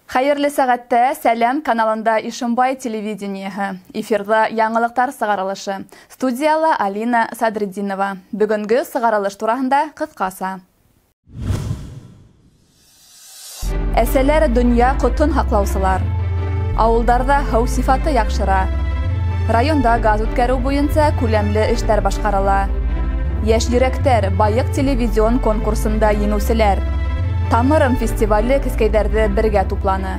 Хәйерле сәғәттә Сәләм каналында Ишембай телевидениеһы. Эфирҙа яңылыҡтар сығарылышы. Студияла Алина Садретдинова. Бөгөнгө сығарылыш тураһында ҡыҫҡаса. Әсәләр донъя ҡотон һаҡлаусылар. Ауылдарҙа һыу сифаты яҡшыра. Районда газ үткәреү буйынса күләмле эштәр башҡарыла. Йәш йөрәктәр Байыҡ телевизион конкурсында еңеүселәр. Тамырым фестивале кескәйҙәрҙе бергә тупланы.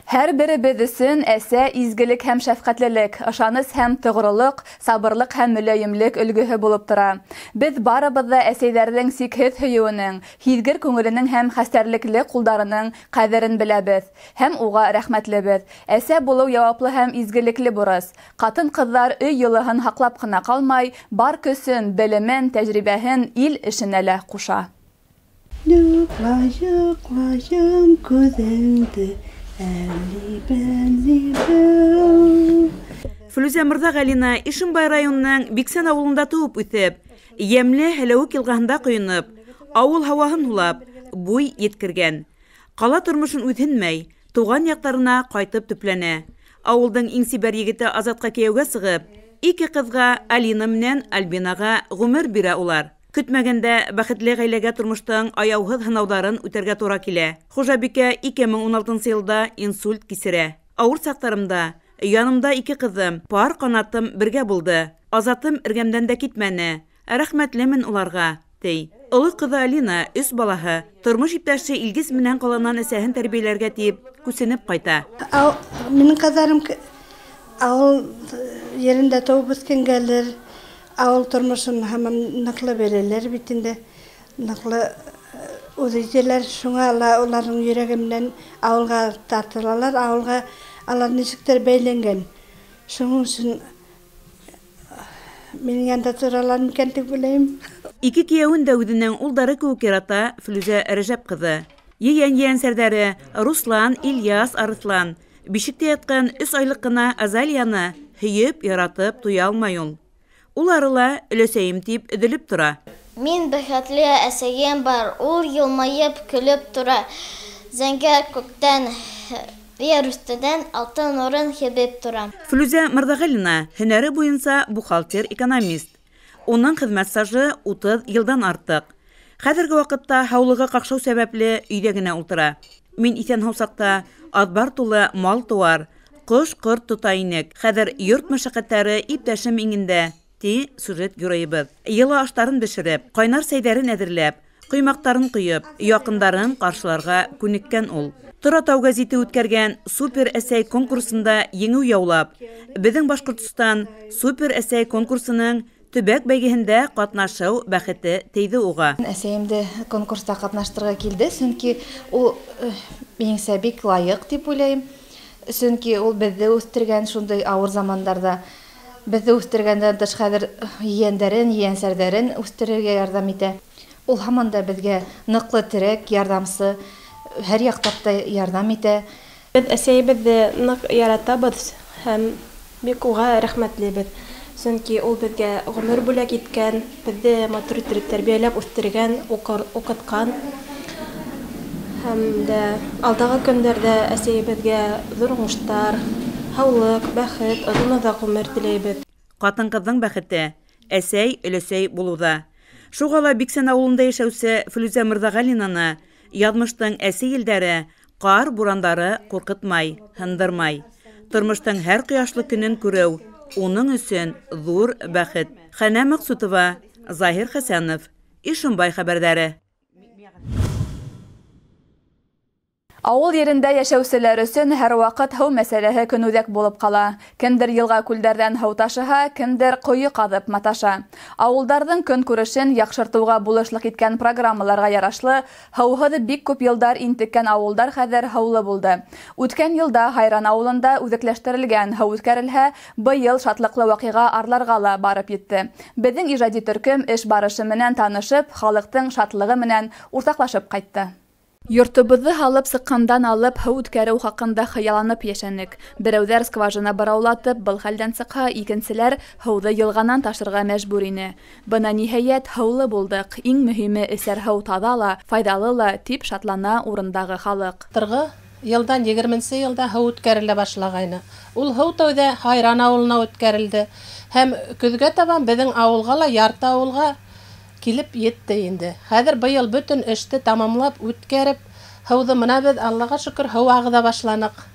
Һәр беребеҙ өсөн әсә изгелек һәм шәфҡәтлелек, ышаныс һәм тоғролоҡ, сабырлыҡ һәм мөләйемлек өлгөһө булып тора. Беҙ барыбыҙ ҙа әсәйҙәрҙең сикһеҙ һөйөүенең, һиҙгер күңеленең һәм хәстәрлекле ҡулдарының ҡәҙерен беләбеҙ һәм уға рәхмәтлебеҙ. Әсә булыу яуаплы һәм изгелекле бурыс. Ҡатын-ҡыҙҙар өй йылыһын һаҡлап ҡына ҡалмай, бар көсөн, белемен, тәжрибәһен ил эшенә лә ҡуша. Йоҡла, йоҡла, йом күҙеңде. Флүзә Мырҙағәлина Ишембай районының Биксән ауылында тыуып үҫеп, йәмле Һәләүек йылғаһында ҡойоноп, ауыл һауаһын һулап, буй еткергән. Ҡала тормошон үҙһенмәй, тыуған яҡтарына ҡайтып төпләнә. Ауылдың иң сибәр егете Азатҡа кейәүгә сығып, ике ҡыҙға Алина менән Альбинаға ғүмер бирә улар. Көтмәгәндә бәхетле ғаиләгә тормоштоң аяуһыҙ һынауҙарын үтәргә тура килә. Хужабикә 2016 йылда инсульт кисерә. Ауыр саҡтарымда янымда ике ҡыҙым, пар ҡанатым бергә булды. Азатым эргәмдән дә китмәне. Рәхмәтлемен уларға, ти. Оло ҡыҙы Алина өс балаһы, тормош иптәше Илгиз менән ҡаланан әсәһен тәрбиәләргә тип күсенеп ҡайта. Минең ҡыҙҙарым ауыл ерендә тыуып үҫкәнгәлер. Ауыл тормошон һаман ныҡлы беләләр бит инде, ныҡлы үҙ итәләр, шуңа ла уларҙың йөрәге менән ауылға тартылалар, ауылға алар нисектер бәйләнгән. Шуның өсөн минең янда торалар микән тип уйлайым. Ике кейәүен дә үҙенең улдары кеүек ярата Флүзә Рәжәп ҡыҙы. Ейән-ейәнсәрҙәре Руслан, Ильяс, Арыҫлан бишектә ятҡан 3 айлыҡ ҡына Азалияны һөйөп, яратып туя алмай ул. Улары ла өләсәйем тип өҙөлөп тора. Мин бәхетле әсәйем бар, ул йылмайып көлөп тора. Зәңгәр күктән, ер өҫтөнән алтын нурын һибеп тора. Флүзә Мырҙағәлина һөнәре буйынса бухгалтер-экономист. Уның хеҙмәт стажы 30 йылдан артыҡ. Хәҙерге ваҡытта һаулығы ҡаҡшау сәбәпле өйҙә генә ултыра. Мин иҫән һау саҡта аҙбар тулы мал-тыуар, ҡош-ҡорт тота инек. Хәҙер йорт мәшәҡәттәре иптәшем иңендә, ти сюжет геройыбыҙ. Йылы аштарын бешереп, ҡайнар сәйҙәрен әҙерләп, ҡоймаҡтарын ҡойоп, яҡындарын ҡаршыларға күнеккән ул. Торатау гәзите үткәргән Супер әсәй конкурсында еңеү яулап, беҙҙең Башҡортостан Супер әсәй конкурсының төбәк бәйгеһендә ҡатнашыу бәхете тейҙе уға. Әсәйемде конкурста ҡатнаштырға килде, сөнки ул минеңсә бик лайыҡ тип уйлайым. Сөнки ул беҙҙе үҫтергән шундай ауыр замандарҙа. Беҙҙе үҫтергәндән тыш хәҙер ейәндәрен, ейәнсәрҙәрен үҫтерергә ярҙам итә. Ул һаман да беҙгә ныҡлы терәк, ярҙамсы, һәр яҡтап та ярҙам итә. Беҙ әсәйебеҙҙе ныҡ яратабыҙ һәм бик уға рәхмәтлебеҙ. Сөнки ул беҙгә ғүмер бүләк иткән, беҙҙе матур итеп тәрбиәләп үҫтергән, уҡытҡан. Һәм дә алдағы көндәрҙә әсәйебеҙгә ҙур уңыштар, һаулыҡ, бәхет, оҙон-оҙаҡ ғүмер теләйбеҙ. Ҡатын-ҡыҙҙың бәхете әсәй, өләсәй булыуҙа. Шуға ла Биксән ауылында йәшәүсе Флүзә Мырҙағәлинаны яҙмыштың әсе елдәре, ҡар бурандары ҡурҡытмай, һындырмай. Тормоштоң һәр ҡояшлы көнөн күреү уның өсөн ҙур бәхет. Хәнә Маҡсутова, Заһир Хәсәнов, Ишембай хәбәрҙәре. Ауыл ерендә йәшәүселәр өсөн һәр ваҡыт һыу мәсьәләһе көнүҙәк булып ҡала. Кемдер йылға-күлдәрҙән һыу ташыһа, кемдер ҡойо ҡаҙып маташа. Ауылдарҙың көнкүрешен яҡшыртыуға булышлыҡ иткән программаларға ярашлы, һыуһыҙ бик күп йылдар интеккән ауылдар хәҙер һыулы булды. Үткән йылда Һайран ауылында үҙәкләштерелгән һыу үткәрелһә, быйыл шатлыҡлы ваҡиға Арларға ла барып етте. Беҙҙең ижади төркөм эш барышы менән танышып, халыҡтың шатлығы менән уртаҡлашып ҡайтты. Йортобоҙҙо һалып сыҡҡандан алып һыу үткәреү хаҡында хыялланып йәшәнек. Берәүҙәр скважина быраулатып был хәлдән сыҡһа, икенселәр һыуҙы йылғанан ташырға мәжбүр ине. Бына ниһайәт һыулы булдыҡ. Иң мөһиме эсәр һыу таҙа ла, файҙалы ла, тип шатлана урындағы халыҡ. Тырғы йылдан 20-нсе йылда һыу үткәрелә башлағайны. Ул һыу тәүҙә Һайран ауылына үткәрелде. Һәм көҙгә табан беҙҙең ауылға ла, ярты ауылға килеп етте инде. Хәҙер быйыл бөтөн эште тамамлап үткәреп, һыуҙы мына беҙ Аллаға шөкөр һыу ағыҙа башланыҡ.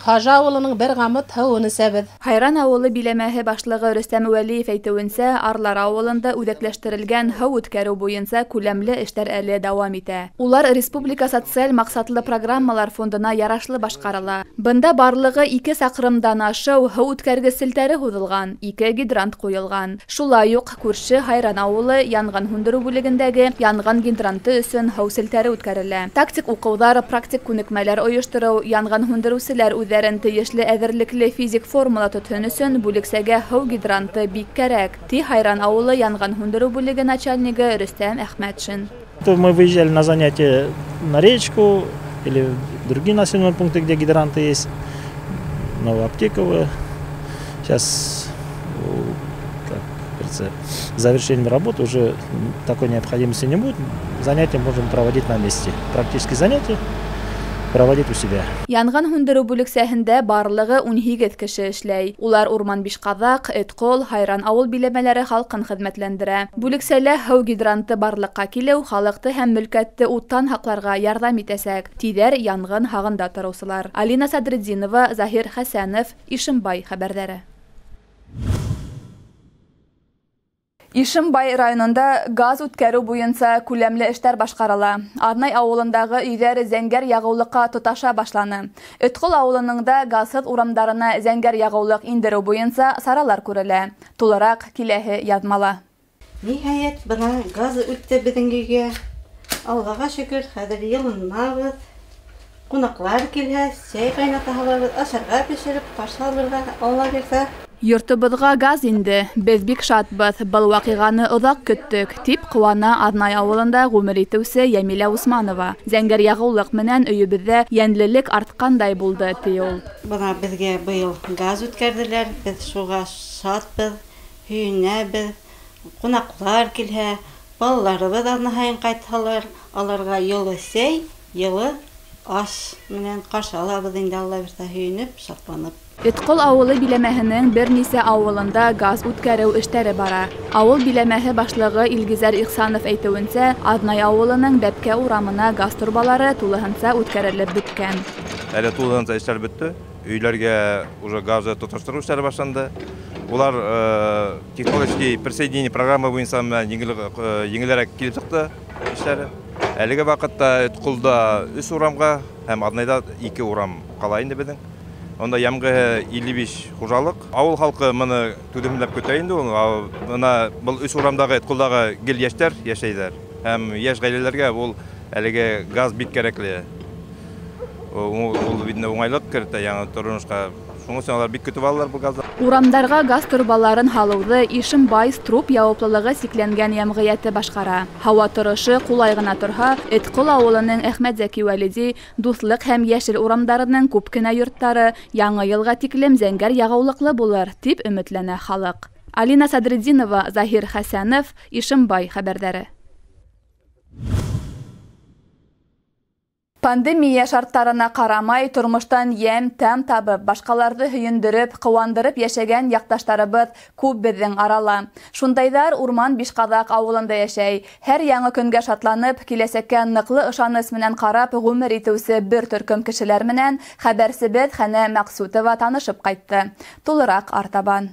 Хажа ауылының бер ғамыт һыуын эсәбеҙ. Һайран ауылы биләмәһе башлығы Рөстәм Вәлиев әйтеүенсә, Арлар ауылында үҙәкләштерелгән һыу үткәреү буйынса күләмле эштәр әле дауам итә. Улар республика социаль маҡсатлы программалар фондына ярашлы башҡарыла. Бында барлығы 2 саҡрымдан ашыу һыу үткәргес селтәре һуҙылған, 2 гидрант ҡуйылған. Шулай уҡ күрше Һайран ауылы янғын һүндереү бүлегендәге янғын гидранты өсөн һыу селтәре үткәрелә. Тактик уҡыуҙар, практик күнекмәләр ойоштороу, янғын һүндереү үҙҙәрен тейешле әҙерлекле физик формала тотһон өсөн бүлексәгә һыу гидранты бик кәрәк, ти Һайран ауылы янғын һүндереү бүлеге начальнигы Рөстәм Әхмәтшин. Мы выезжали на занятия на речку или в другие населенные пункты, где гидранты есть, Новоаптеково. Сейчас, как говорится, завершением работы уже такой необходимости не будет. Занятия можем проводить на месте. Практические занятия проводить у себя. Янған һүндереү бүлексәһендә барлығы 18 кеше эшләй. Улар Урман Бишҡаҙаҡ, Этҡол, Һайран ауыл биләмәләре халҡын хеҙмәтләндерә. Бүлексәлә һыу гидранты барлыҡҡа килеү халыҡты һәм мөлкәтте уттан һаҡларға ярҙам итәсәк, тиҙәр янғын һағында тороусылар. Алина Садретдинова, Заһир Хәсәнов, Ишембай хәбәрҙәре. Ишембай районында газ үткәреү буйынса күләмле эштәр башҡарыла. Аҙнай ауылындағы өйҙәр зәңгәр яғыулыҡҡа тоташа башланы. Өтҡол ауылының да газһыҙ урамдарына зәңгәр яғыулыҡ индереү буйынса саралар күрелә. Тулыраҡ киләһе яҙмала. Ниһайәт, бына газ үтте беҙҙең өйгә. Аллаға шөкөр, хәҙер йылынабыҙ. Ҡунаҡлар килһә, сәй ҡайната һалабыҙ, ашарға бешереп, ҡаршы алырға Алла бирһә. Йортобоҙға газ инде, беҙ бик шатбыҙ, был ваҡиғаны оҙаҡ көттөк, тип ҡыуана Аҙнай ауылында ғүмер итеүсе Йәмилә Усманова. Зәңгәр яғыулыҡ менән өйөбөҙҙә йәнлелек артҡандай булды, ти ул. Бына беҙгә быйыл газ үткәрҙеләр, беҙ шуға шатбыҙ, һөйөнәбеҙ. Ҡунаҡлар килһә, балаларыбыҙ аҙна һайын ҡайтһалар, аларға йылы сәй, йылы аш менән ҡаршы алабыҙ инде, Алла бирһә, һөйөнөп, шатланып. Этҡол ауылы биләмәһенең бер нисә ауылында газ үткәреү эштәре бара. Ауыл биләмәһе башлығы Илгизәр Ихсанов әйтеүенсә, Аҙнай ауылының Бәпкә урамына газ торбалары тулыһынса үткәрелеп бөткән. Әле тулыһынса эштәр бөттө. Өйләргә уже газы тоташтырыу эштәре башланды. Улар технологический присоединение программа буйынса еңелерәк килеп сыҡты эштәре. Әлеге ваҡытта Этҡолда 3 урамға һәм Аҙнайҙа 2 урам ҡала инде беҙҙең. Онда ямғыһы 55 хужалыҡ. Ауыл халҡы мыны түҙемләп көтә инде ул. Бына был 3 урамдағы Этҡолдағы гел йәштәр йәшәйҙәр. Һәм йәш ғаиләләргә ул әлеге газ бик кәрәкле. Ул бит уңайлыҡ кертә яңы тормошҡа. Шуның өсөн алар бик көтөп алалар был газды. Урамдарға газ торбаларын һалыуҙы Ишембай Струп яуаплылығы сикләнгән йәмғиәте башҡара. Һауа торошо ҡулай ғына торһа, Этҡол ауылының Әхмәт Зәки Вәлиди, Дуҫлыҡ һәм Йәшел урамдарының күп кенә йорттары яңы йылға тиклем зәңгәр яғыулыҡлы булыр, тип өмөтләнә халыҡ. Алина Садретдинова, Заһир Хәсәнов, Ишембай хәбәрҙәре. Пандемия шарттарына ҡарамай, тормоштан йәм, тәм табып, башҡаларҙы һөйөндөрөп, ҡыуандырып йәшәгән яҡташтарыбыҙ күп беҙҙең арала. Шундайҙар Урман Бишҡаҙаҡ ауылында йәшәй. Һәр яңы көнгә шатланып, киләсәккә ныҡлы ышаныс менән ҡарап ғүмер итеүсе бер төркөм кешеләр менән хәбәрсебеҙ Хәнә Мәҡсүтова танышып ҡайтты. Тулыраҡ артабан.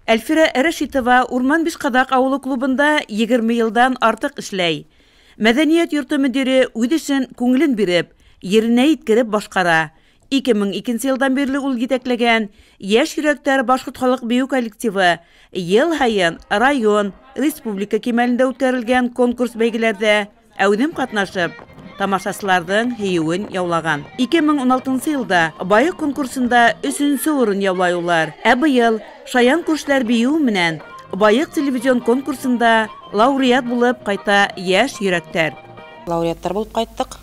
Әлфирә Рәшитова Урман Бишҡаҙаҡ ауылы клубында 20 йылдан артыҡ эшләй. Мәҙәниәт йорто мөдире үҙ эшен күңелен биреп, еренә еткереп башҡара. 2002 йылдан бирле ул етәкләгән Йәш йөрәктәр башҡорт халыҡ бейеү коллективы йыл һайын район, республика кимәлендә үткәрелгән конкурс бәйгеләрҙә әүҙем ҡатнашып, тамашасыларҙың һөйөүен яулаған. 2016 йылда Байыҡ конкурсында 3-нсе урын яулай улар. Ә быйыл Шаян күршеләр бейеүе менән Байыҡ телевизион конкурсында лауреат булып ҡайта Йәш йөрәктәр. Лауреаттар булып ҡайттыҡ.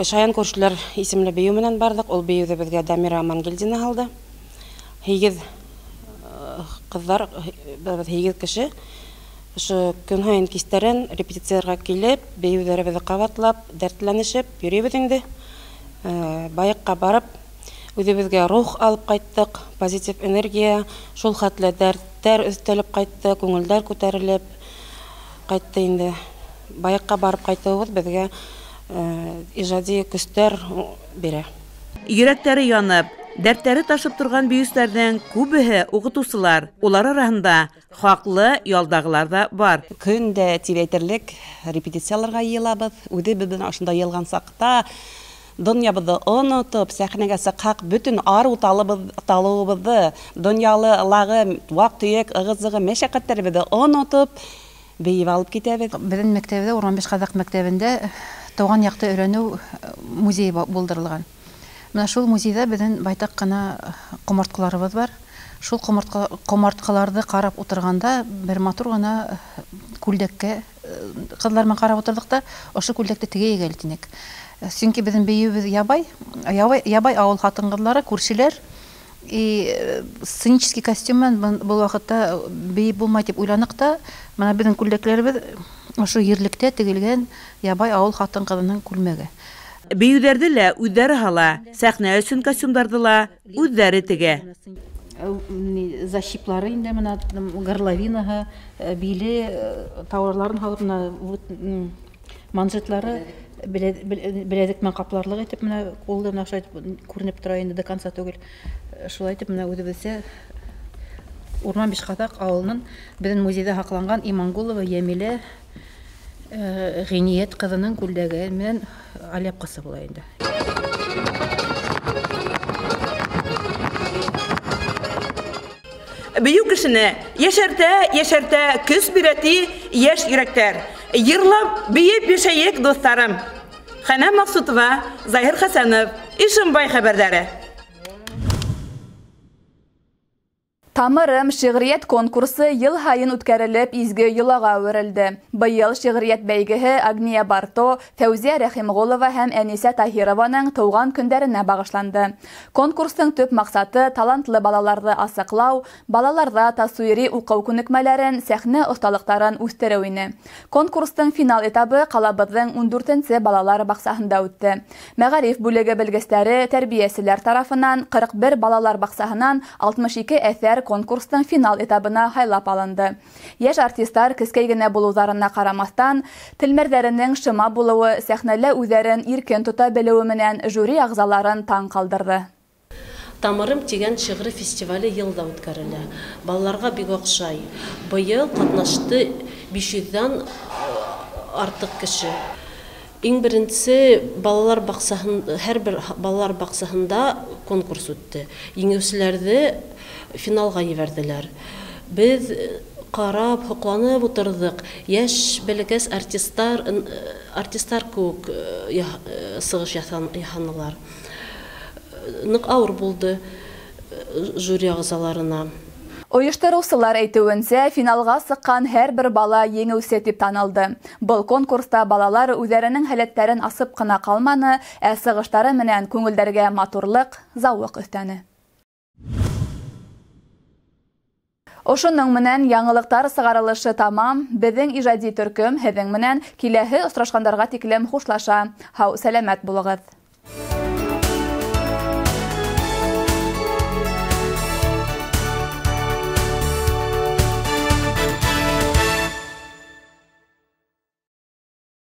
Шаян күршеләр исемле бейеү менән барҙыҡ. Ул бейеүҙе беҙгә Дамира Мангельдина һалды. 8 ҡыҙҙар, беҙ 8 кеше. Ошо көн һайын кистәрен репетицияларға килеп, бейеүҙәребеҙҙе ҡабатлап, дәртләнешеп йөрөйбөҙ инде. Байыҡҡа барып, үҙебеҙгә рух алып ҡайттыҡ, позитив энергия, шул хәтле дәрттәр өҫтәлеп ҡайтты, күңелдәр күтәрелеп ҡайтты инде. Байыҡҡа барып ҡайтыуыбыҙ беҙгә ижади көстәр бирә. Йөрәктәре янып, дәрттәре ташып торған бейеүселәрҙең күбеһе уҡытыусылар. Улар араһында хаҡлы ялдағылар ҙа бар. Көн дә тип әйтерлек репетицияларға йыйылабыҙ. Үҙебеҙ бына ошонда йыйылған саҡта донъябыҙҙы онотоп, сәхнәгә сыҡһаҡ, бөтөн арыу талыуыбыҙҙы, донъялағы ваҡ-төйәк, ығы-зығы мәшәҡәттәребеҙҙе онотоп, бейеп алып китәбеҙ. Беҙҙең мәктәптә, Урман Бишҡаҙаҡ мәктәбендә тыуған яҡты өйрәнеү музейы булдырылған. Менә шул музейҙа беҙҙең байтаҡ ҡына ҡомартҡыларыбыҙ бар. Шул ҡомартҡыларҙы ҡарап ултырғанда бер матур ғына күлдәккә ҡыҙҙар менән ҡарап ултырҙыҡ та, ошо күлдәкте тегәйек әле тинек. Сөнки беҙҙең бейеүебеҙ ябай, ябай ауыл ҡатын-ҡыҙҙары, күршеләр, и сценический костюм менән был ваҡытта бейеп булмай тип уйланыҡ та, мына беҙҙең күлдәкләребеҙ ошо ерлектә тегелгән ябай ауыл ҡатын-ҡыҙының күлмәге. Бейеүҙәрҙе лә үҙҙәре һала, сәхнә өсөн костюмдарҙы ла үҙҙәре тегә. Защиплары инде мына горловинаһы, биле, тауарларын һалып, мына манжетлары беләҙек менән ҡапларлыҡ итеп, мына ҡулды мына шулай итеп күренеп тора инде, до конца түгел. Шулай итеп мына үҙебеҙсә Урман Бишҡаҙаҡ ауылының беҙҙең музейҙа һаҡланған Имангулова Йәмилә Ғиниәт ҡыҙының күлдәге менән алъяпҡысы була инде. Бейеү кешене йәшәртә, йәшәртә, көс бирә ти йәш йөрәктәр. Йырлап, бейеп йәшәйек, дуҫтарым. Хәнәм Маҡсутова, Заһир Хәсәнов, Ишембай хәбәрҙәре. Тамырым шиғриәт конкурсы йыл һайын үткәрелеп изге йолаға әүерелде. Быйыл шиғриәт бәйгеһе Агния Барто, Фәүзиә Рәхимғолова һәм Әнисә Таһированың тыуған көндәренә бағышланды. Конкурстың төп маҡсаты талантлы балаларҙы асыҡлау, балаларҙа тасуири уҡыу күнекмәләрен, сәхнә оҫталыҡтарын үҫтереү ине. Конкурстың финал этабы ҡалабыҙҙың 14-нсе балалар баҡсаһында үтте. Мәғариф бүлеге белгестәре, тәрбиәселәр тарафынан 41 балалар баҡсаһынан 62 әҫәр конкурстың финал этабына һайлап алынды. Йәш артистар кескәй генә булыуҙарына ҡарамаҫтан, телмәрҙәренең шыма булыуы, сәхнәлә үҙҙәрен иркен тота белеүе менән жюри ағзаларын таң ҡалдырҙы. Тамырым тигән шиғри фестивале йылда үткәрелә. Балаларға бик оҡшай. Быйыл ҡатнашты 500-ҙән артыҡ кеше. Иң беренсе балалар баҡсаһында, һәр бер балалар баҡсаһында конкурс үтте. Еңеүселәрҙе финалға ебәрҙеләр. Беҙ ҡарап, һоҡланып ултырҙыҡ. Йәш бәләкәс артистар, артистар кеүек сығыш яһанылар. Ныҡ ауыр булды жюри ағзаларына. Ойоштороусылар әйтеүенсә, финалға сыҡҡан һәр бер бала еңеүсе тип танылды. Был конкурста балалар үҙҙәренең һәләттәрен асып ҡына ҡалманы, ә сығыштары менән күңелдәргә матурлыҡ, зауыҡ өҫтәне. Ошоноң менән яңылыҡтар сығарылышы тамам. Беҙҙең ижади төркөм һеҙҙең менән киләһе осрашҡандарға тиклем хушлаша. Һау, сәләмәт булығыҙ.